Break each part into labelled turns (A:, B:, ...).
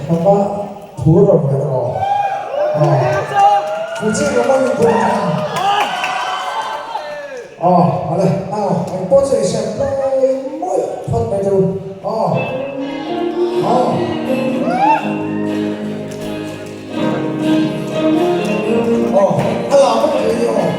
A: Mama thu rawh ve aw. Fu chi rawh mawi pawh kha. Aw ale aw eng pawh chu i hriat mawi mawi phawt mai teh u aw aw. Aw a lam vek thei a ni aw.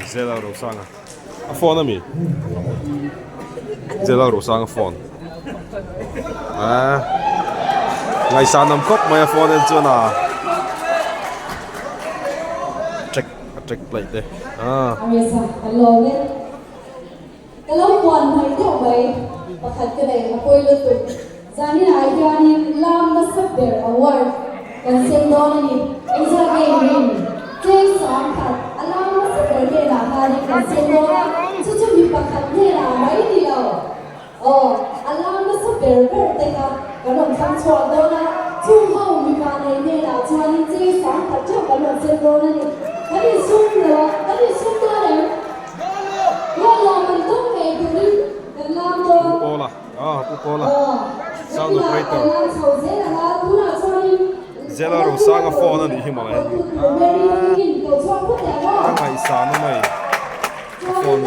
B: Zela Rosanga a phone ami Zela Rosanga phone ah ngaihsan awm khawp mai a phone en chuan a track a track plate te ah.
C: Ka lo puan hnaih deuh mai pakhat ka nei a pawi lutuk. Zaninah hianin lam nasa ber award kan sem dawn a ni. Engzat nge i rin? Cheng sangkhat a lam nasa ber hnenah khanin kan sem dawn a, chu chu mi pakhat hnenah mai ni lo. Aw, a lam nasa ber ber te kha kan rawn thlang chhuak dawn a, chung ho mipa nei hnenah chuanin cheng sangkhat theuh kan rawn sem dawn a ni. Kan insum lo a, kan insum dawn em?
B: Pu Pawla ah Pu Pawla sound operator Zela Rosanga phone a nih hi mawle ah a ngaihsan a mai a phone.